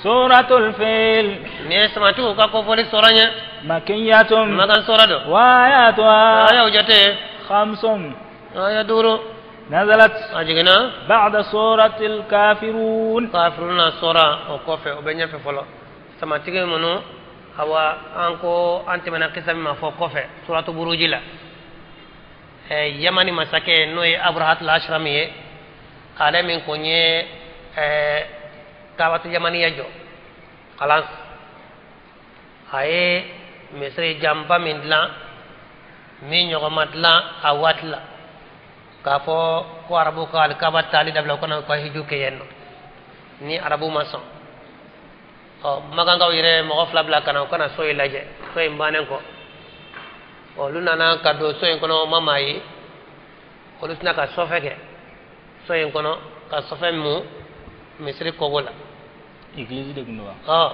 Suratul Fil. Nin ye samatigiw ka kofɔli sura ye. Makiyatun. Makan sura don. Wa ayatuha. Ayaw jate. Khamsun. Aya 5. Nazalat. A jiginna. Ba'da suratil kafirun. Kafiruna sura o kɔfɛ, o bɛ ɲɛfɛ fɔlɔ. Samatigi minnu, awa, an ko an tɛmɛna kisa min ma fɔ kɔfɛ, suratu Buruji la. Yamani masakɛ, n'o ye Abrahatul Ashrami ye, ale min kun ye Kabatu Yamaniya jɔ kalan, a ye misiri janba min dilan, min ɲɔgɔn ma dilan a waati la, k'a fɔ ko arabu ka alikaba taali dabila, u kana u ka hiju kɛ yen nɔ ni arabu ma sɔn. Ɔ, makankaw yɛrɛ mɔgɔ 2 bila ka na, u kana so in lajɛ. So in bannen kɔ, olu nana ka don so in kɔnɔ, ma maa ye. Olu tɛna ka sɔfɛ kɛ so in kɔnɔ, ka sɔfɛ mun misiri kogo la. Église de kun don wa? Ɔ,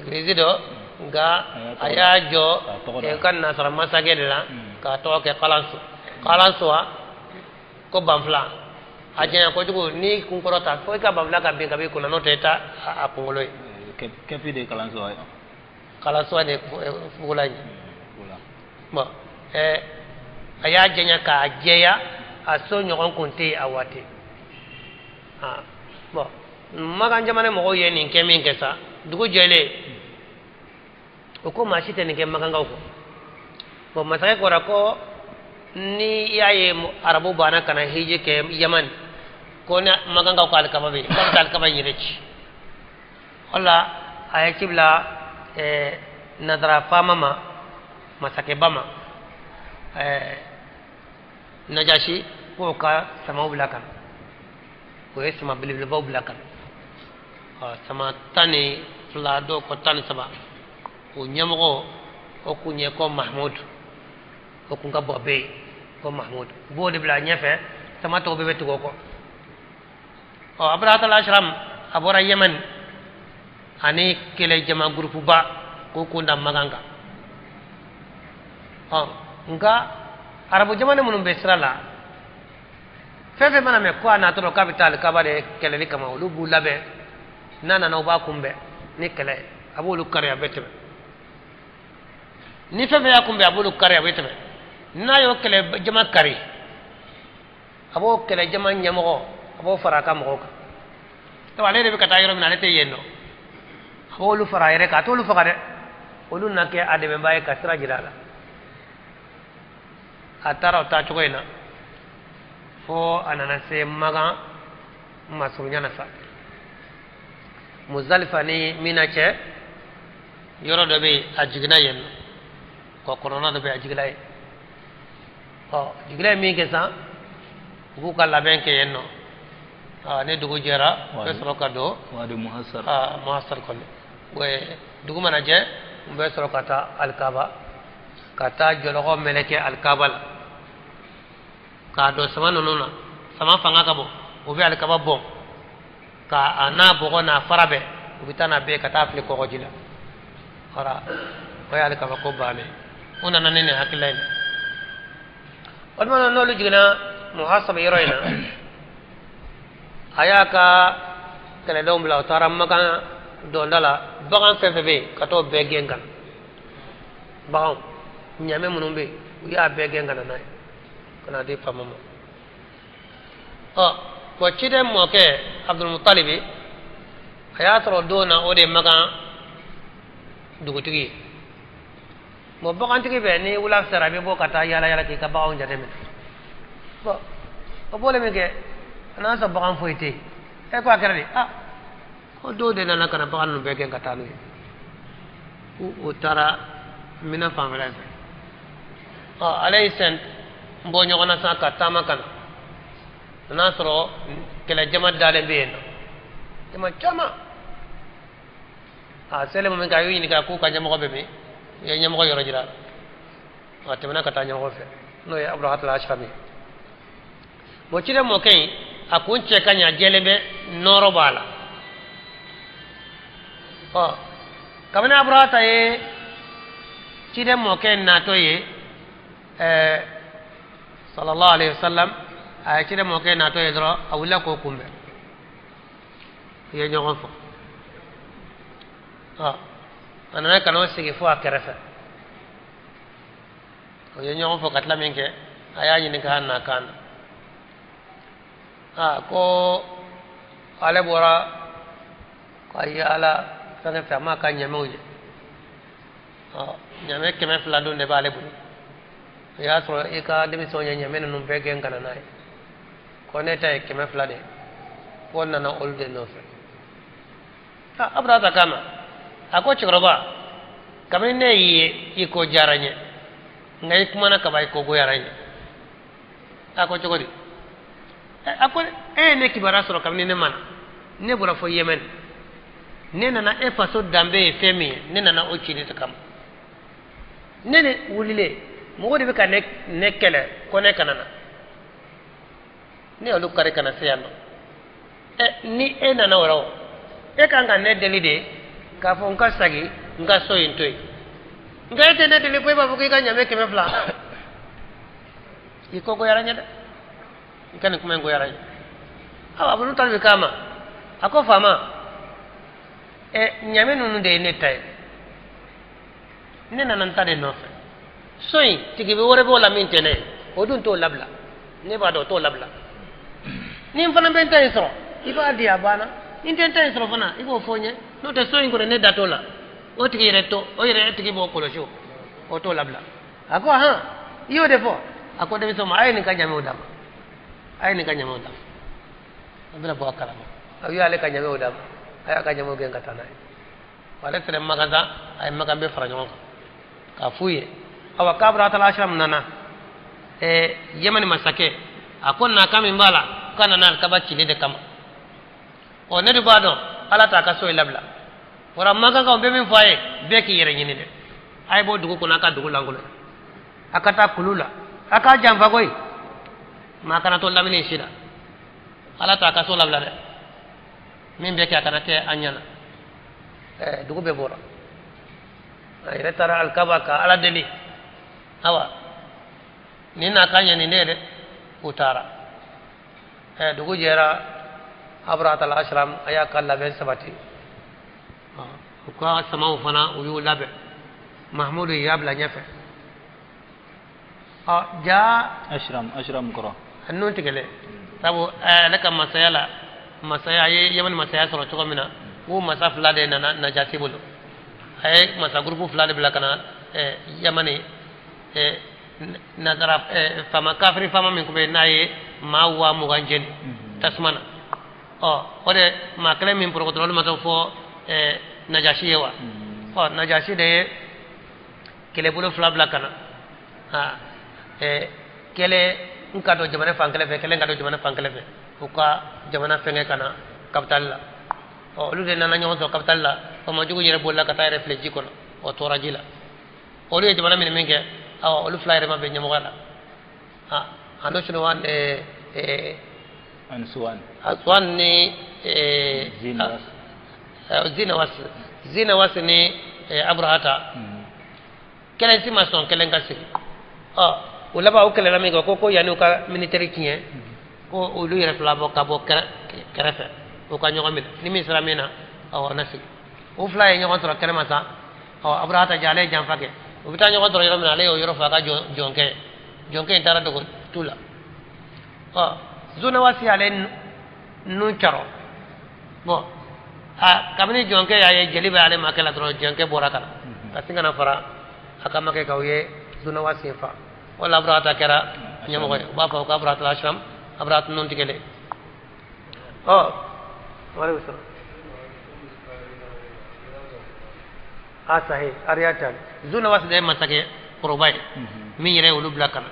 église dɔ, nka a y'a jɔ ka nasara masakɛ de la, k'a tɔgɔ kɛ kalanso. Kalanso wa ko banfila, a janya kojugu, n'i kun kɔrɔta fo i ka banfila ka bin ka b'i kunna, n'o tɛ i ta a kunkolo ye. Kɛpi de kalanso wa? Kalanso de fugula ye. Bon, a y'a janya k'a jɛya, a so ɲɔgɔn kun tɛ yen a waati. Bon, Makan jamana mɔgɔw ye nin kɛ min kɛ sa, dugu jɛlen, o ko maa si tɛ nin kɛ makankaw kɔ. Bon, masakɛ kɔrɔ ko ni i y'a ye arabu banna ka na hiji kɛ Yamani, ko ni makankaw ko alikaba bɛ yen, k'a bɛ taa alikaba in yɛrɛ ci. O la a ye ci bila nazara faama ma, masakɛba ma, Najasi, k'o ka samaw bila ka na. O ye sama belebelebaw bila ka na, sama 12, dɔw ko 13. O ɲɛmɔgɔ o kun ye ko Mahmud, o kun ka bɔ bɛ yen ko Mahmud. U b'o de bila a ɲɛfɛ, sama tɔw bɛɛ bɛ tugu o kɔ. Ɔ, Abrahatal Ashram a bɔra Yemen ani kɛlɛ jama gurupuba k'o kun da Makan kan. Ɔ, nka arabu jamana minnu bɛ sira la, fɛn fɛn mana mɛn ko a natɔ k'a bɛ taa alikaba de kɛlɛli kama, olu b'u labɛn. N'a nana, u b'a kunbɛn ni kɛlɛ ye, a b'olu kari, a bɛ tɛmɛ. Ni fɛn fɛn y'a kunbɛn, a b'olu kari, a bɛ tɛmɛ. N'a y'o kɛlɛ jama kari, a b'o kɛlɛ jama ɲɛmɔgɔ, a b'o fara a ka mɔgɔw kan. Sabu ale de bɛ ka taa yɔrɔ min na, ale tɛ yen nɔ, a b'olu fara a yɛrɛ kan. A t'olu faga dɛ, olu na kɛ a dɛmɛbaa ye ka sira jira a la. A taara o taa cogo in na fo a nana se Makan masurunya na sa, Muzalifa ni Mina cɛ, yɔrɔ dɔ bɛ yen, a jiginna yen nɔ, kɔ kɔnɔna dɔ bɛ yen, a jiginna yen. Ɔ, jiginna ye min kɛ sa, u b'u ka labɛn kɛ yen nɔ. Ni dugu jɛra, u bɛ sɔrɔ ka don. Wadi Muhassar. Muhassar kɔni, dugu mana jɛ, u bɛ sɔrɔ ka taa alikaba, ka taa jɔlɔkɔ mɛlɛkɛ alikaba la, k'a don sama ninnu na. Sama fanga ka bon, u bɛ alikaba bɔn ka a n'a bɔgɔ n'a fara bɛɛ, u bɛ taa n'a bɛɛ ka taa fili kɔgɔji la. Wala o ye alikaba ko bannen. U nana ni nin hakilila in na. O tuma na, n'olu jiginna Muhasab yɔrɔ in na, a y'a ka kɛlɛdenw bila, u taara Makan donda la, bagan fɛn fɛn bɛ yen, ka t'o bɛɛ gɛn ka na. Baganw ɲamɛ minnu bɛ yen, u y'a bɛɛ gɛn ka na n'a ye, ka na di faama ma. Ɔ, bɔn, ciden mɔkɛ Abdulmutalibi, a y'a sɔrɔ don na o de ye Makan dugutigi ye. Bɔn, bagantigi bɛ ni wula sera, a bɛ bɔ ka taa yaala yaala k'i ka baganw jateminɛ. Bɔn, o bɔlen min kɛ, a nana sɔrɔ bagan foyi tɛ yen. E ko a kɛra di? Ah, ko dɔw de nana ka na bagan ninnu bɛɛ gɛn ka taa n'u ye, u taara Mina fanfɛla fɛ. Ɔ, ale y'i sen bɔ ɲɔgɔn na sisan ka taama ka na, a n'a sɔrɔ kɛlɛ jama dalen bɛ yen nɔ, jama caman. A selen min kɛ, a y'u ɲininka k'u ka ɲɛmɔgɔ bɛ min. U ye ɲɛmɔgɔ yɔrɔ jira, a tɛmɛna ka taa ɲɛmɔgɔ fɛ, n'o ye Abrahatul Ashram ye. Bon, ciden mɔkɛ in, a kun cɛ ka ɲi, a jɛlen bɛ, nɔɔrɔ b'a la. Ɔ, kabini Abrahata ye ciden mɔkɛ natɔ ye, sallallahu alaihi wasallam, a ye ciden mɔkɛ natɔ ye dɔrɔn, a wulila k'o kunbɛn. U ye ɲɔgɔn fɔ. A nana ka n'o sigi fo a kɛrɛfɛ. O ye ɲɔgɔn fɔ ka tila min kɛ, a y'a ɲininka a na kan na. Ko ale bɔra ka yaala fɛnkɛ fɛ, a m'a ka ɲamew ye. Ɲame 200 dun de b'ale bolo. O y'a sɔrɔ i ka denmisɛnw ye ɲame ninnu bɛɛ gɛn ka na n'a ye. Ko ne ta ye 200 de ye, ko n nana olu de nɔfɛ. Abrahata kama a ko cɛkɔrɔba, kabini ne y'i ye i ko diyara n ye, nka i kumana kaban i ko goyara n ye. A ko cogo di? A ko e ye ne kibaruya sɔrɔ kabini ne ma na, ne bɔra fo Yemɛni, ne nana e faso danbe ye fɛn min ye, ne nana o cili de kama. Ne de wulilen, mɔgɔ de bɛ ka ne kɛlɛ ko ne kana na, ne y'olu kari ka na se yan nɔ. Ni e nana o la o, e kan ka ne deli de k'a fɔ n ka segin n ka so in to yen. Nka e tɛ ne deli fo e b'a fɔ k'i ka ɲamɛ 200. I ko goyara n ye dɛ, i ka nin kuma in goyara n ye. Awa Abdul Mutalibi k'a ma, a ko faama, ɲamɛ ninnu de ye ne ta ye, ne nana n ta de nɔfɛ. So in tigi wɛrɛ b'o la min tɛ ne ye, o dun t'o labila, ne b'a dɔn o t'o labila. Ni n fana bɛ n ta in sɔrɔ, i b'a di a banna. Ni n tɛ n ta in sɔrɔ fana, i b'o fɔ n ye. N'o tɛ so in kɔni ne da t'o la, o tigi yɛrɛ to, o yɛrɛ tigi b'o kɔlɔsi o, o t'o labila. A ko hɔn, i y'o de fɔ. A ko denmisɛnw ma, a ye nin ka ɲamew d'a ma, a ye nin ka ɲamew d'a ma. A bɛna bɔ a kalama. A y'ale ka ɲamew d'a ma, a y'a ka ɲamew gɛn ka taa n'a ye. Ale sera Makan sa, a ye Makan bɛɛ fara ɲɔgɔn kan k'a f'u ye. Awa k'Abrahata al-Ashram nana Yemeni masakɛ, a ko nakan min b'a la k'a nana alikaba cili de kama. Ɔ ne de b'a dɔn Ala t'a ka so in labila. Wara Makankaw bɛ min fɔ a ye, bɛɛ k'i yɛrɛ ɲini dɛ. A ye bɔ dugu kɔnɔ, a ka dugu lankolon, a ka taa kulu la, a k'a janfa koyi. Maa kana to lamini si la, Ala t'a ka so labila dɛ. Min bɛ kɛ a kana kɛ an ɲɛna. Dugu bɛɛ bɔra. A yɛrɛ taara alikaba ka Ala deli. Awa nin n'a ka ɲɛ nin ne ye dɛ. U taara. Dugu jɛra, Abrahata al-Ashram a y'a ka labɛn sabati. U ka samaw fana u y'u labɛn. Mahmudu y'a bila ɲɛfɛ. Ja Ashram kɔrɔ. Nun tigɛlen. Sabu ale ka masaya la, masaya a ye Yemeni masaya sɔrɔ cogo min na, u masa fila de nana Najasi bolo. A ye masa gurupu fila de bila ka na Yemeni nazara faama kafiri faama min tun bɛ yen n'a ye maa 20,000 jeni tasuma na. O de maa kelen min porokotora olu ma to fɔ Najasi ye wa. Najasi de ye kɛlɛbolo fila bila ka na. Kelen n ka don jamana fan kelen fɛ, kelen ka don jamana fan kelen fɛ, u ka jamana fɛngɛ ka na kapitali la. Olu de nana ɲɔgɔn sɔrɔ kapitali la. Faamajugu yɛrɛ bolila ka taa yɛrɛ filɛ ji kɔnɔ, o tora ji la. Olu ye jamana minɛ min kɛ, awa olu fila yɛrɛ ma bɛn ɲɛmɔgɔya la. Anusuwan Ansuwan ni Zinawas ni Abrahata kelen si ma sɔn kelen ka sigi. O laban o kɛlɛla min kɛ, ko yanni u ka militaire tiɲɛ, ko olu yɛrɛ fila bɔ ka bɔ kɛrɛfɛ, u ka ɲɔgɔn minɛ. Ni min sera min na, awɔ na sigi. U fila ye ɲɔgɔn sɔrɔ kɛnɛma sa. Abrahata ja ale ye janfa kɛ. U bɛ taa ɲɔgɔn sɔrɔ yɔrɔ min na, ale y'o yɔrɔ fɔ a ka jɔnkɛ. Jɔnkɛ in taara dogo tu la. Zunawasi ale nun caro. Bon, kabini jɔnkɛ y'a ye jeli bɛ ale makɛ la dɔrɔn, jɔnkɛ bɔra ka na. Ka sin ka na fara a ka makɛ kan, u ye Zunawasi fa. O la Abrahata kɛra ɲɛmɔgɔ ye. U b'a fɔ ko Abrahata al-Ashram, Abrahata nun tigɛlen. Waaleykum salaam. Sahi, Ariyati. Zunawasi de ye masakɛ kɔrɔba ye min yɛrɛ ye olu bila ka na.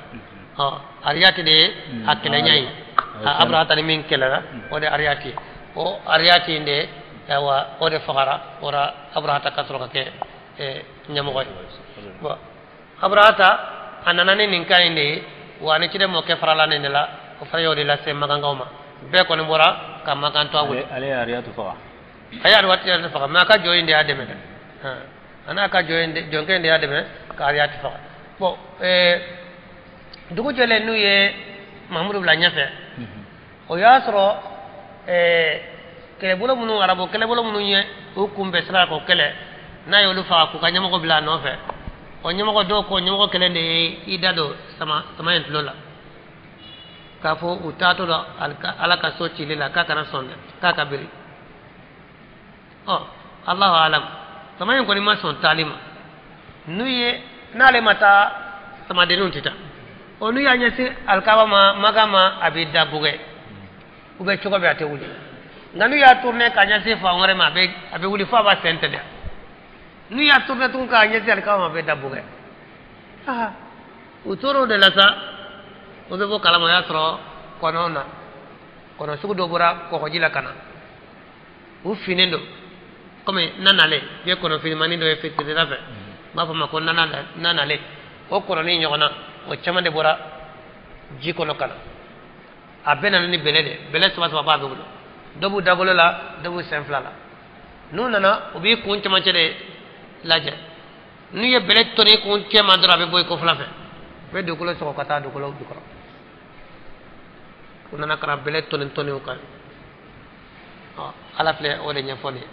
Ariyati de ye a kɛlɛɲa ye. Abrahata ni min kɛlɛla, o de Ariyati ye. O Ariyati in de, ayiwa, o de fagara. O la Abrahata ka sɔrɔ ka kɛ ɲɛmɔgɔ ye. Bon, Abrahata a nana ni nin kan in de ye, wa ni ciden mɔkɛ farala nin de la, o fana y'o de lase Makankaw ma. Bɛɛ kɔni bɔra ka Makan to a bolo. Ale ye Ariyatu faga. A ye Ariyatu faga, mais a ka jɔn in de y'a dɛmɛ dɛ. A n'a ka jɔnkɛ in de y'a dɛmɛ ka Ariyatu faga. Bon, dugu jɛlen n'u ye Mahamudu bila ɲɛfɛ, o y'a sɔrɔ kɛlɛbolo minnu, arabu kɛlɛbolo minnu ye u kunbɛn sira k'o kɛlɛ, N'a y'olu faga k'u ka ɲɛmɔgɔ bila a nɔfɛ, o ɲɛmɔgɔ dɔw ko ɲɛmɔgɔ kelen de ye i da don sama sama in tulo la k'a fɔ u taatɔ la Ala ka so cili la k'a kana sɔn dɛ, k'a ka biri. Ɔ Allahu alam, sama in kɔni ma sɔn taali ma. N'u ye n'ale ma taa samadenninw tɛ taa. Ɔ n'u y'a ɲɛsin alikaba ma Maka ma, a bɛ da bugɛ u bɛ cogo bɛɛ a tɛ wuli. Nka n'u y'a tourner k'a ɲɛsin fan wɛrɛ ma, a bɛ wuli fo a b'a sen teliya. N'u y'a tourner tugun k'a ɲɛsin alikaba ma, a bɛ da bugɛ. Aa u tora o de la sa, o bɛ bɔ kalama. O y'a sɔrɔ kɔnɔw na, kɔnɔ sugu dɔ bɔra kɔgɔji la ka na, u finnen don komi nanale. I ye kɔnɔ finimani dɔ ye fitirida fɛ, u b'a fɔ ma ko nanale. O kɔnɔnin ɲɔgɔnna o caman de bɔra ji kɔnɔ ka na. A bɛɛ nana ni bɛlɛ de, bɛlɛ saba saba b'a bɛɛ bolo. Dɔ b'u dagolo la, dɔ b'u sen fila la. N'u nana, u b'i kun cɛmancɛ de lajɛ. N'u ye bɛlɛ tɔni i kun cɛ ma dɔrɔn, a bɛ bɔ i kɔfɛla fɛ, u bɛ dugukolo sɔgɔ ka taa dugukolo jukɔrɔ. U nana ka na bɛlɛ tɔni tɔni u kan. Ɔ Ala filɛ o de ɲɛfɔ nin ye.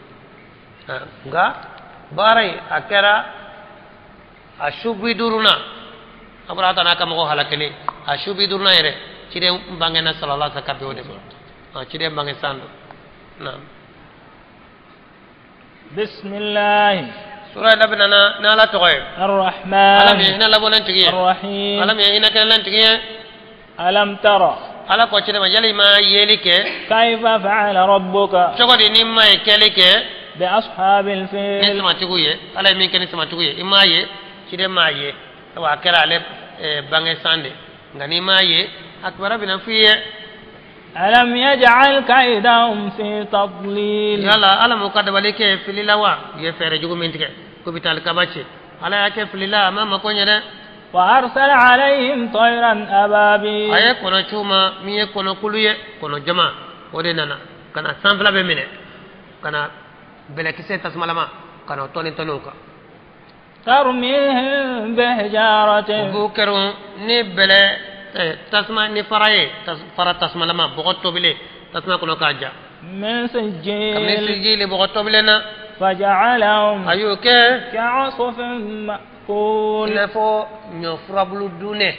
Nka baara in a kɛra a su 50nan, Aburahata n'a ka mɔgɔw halakelen, a su 50nan yɛrɛ ciden bangena sallallahu alaihi wasallam ka bɛn o de ma. Ciden bange san don. Naam. Bisimilahi. Sura daminɛna n'Ala tɔgɔ ye. Arrahman. Ala min ye hinɛ labɔlen tigi ye. Arrahim. Ala min ye hinɛ kɛnɛlen tigi ye. Alam tara. Ala ko ciden ma, yali i ma yeli kɛ? Kayfa fa'ala rabbuka. Cogo di ni ma ye kɛli kɛ? Bi ashabil fil. Ni samatigiw ye, Ala ye min kɛ ni samatigiw ye, i m'a ye, ciden m'a ye. Sabu a kɛra ale bange san de. Nka n'i m'a ye, a kibaruya bɛna f'i ye. Alam yaj'al kaydahum fi tadlil. Yala Ala m'u ka dabali kɛ fili la wa? U ye fɛɛrɛ jugu min tigɛ k'u bɛ taa alikaba ci, Ala y'a kɛ fili la, a ma mako ɲɛ dɛ. Wa arsala alayhim tayran ababil. A ye kɔnɔ ci u ma min ye kɔnɔkulu ye, kɔnɔ jama, o de nana ka na sanfɛla bɛɛ minɛ, ka na bɛlɛkisɛ tasumalama ka na tɔni tɔni u kan. Tarmihim bihijaratin. U b'u kɛrun ni bɛlɛ tasuma ni fara ye, fara tasumalama, bɔgɔ tobilen tasuma kɔnɔ k'a ja. Min sijil. Kabini sijili bɔgɔ tobilen na. Faja'alahum. A y'o kɛ. Ka'asfin ma'kul. I n'a fɔ ɲɔ furabulu dunnen,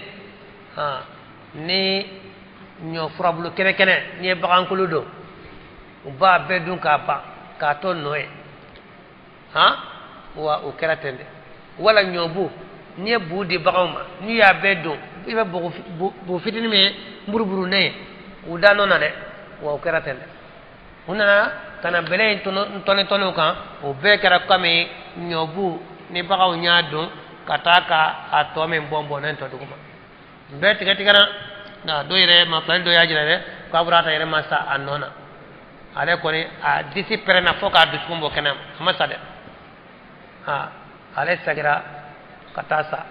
ni ɲɔ furabulu kɛnɛ kɛnɛ, n'i ye bagankulu don, u b'a bɛɛ dun k'a ban k'a to nɔ ye. Wa o kɛra ten de. Wala ɲɔbu, n'i ye bu di baganw ma, n'i y'a bɛɛ don, i bɛ bu fitinin min ye buruburunen ye u da nɔ na dɛ. Wa o kɛra ten dɛ. U nana ka na bɛlɛ in tɔni tɔni u kan, o bɛɛ kɛra komi ɲɔbu ni baganw y'a dun ka taa ka a tɔ min bɔn bɔnnen tɔ duguma. Bɛɛ tigɛ tigɛra. Nka dɔw yɛrɛ ma filani dɔ y'a jira dɛ k'Aburahata yɛrɛ ma sa a nɔ na. Ale kɔni a disi pɛrɛnna fo k'a dusukun bɔ kɛnɛ ma, a ma sa dɛ. Ale seginna ka taa sa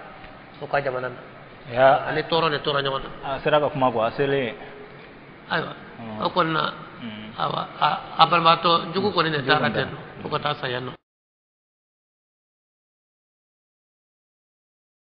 u ka jamana na. Ale tɔɔrɔ de tora ɲɔgɔn na. A sera ka kuma quoi, a selen. Ayiwa, o kɔni na, ayiwa, a balimatɔ jugu kɔni de taara ten fo ka taa sa yan nɔ.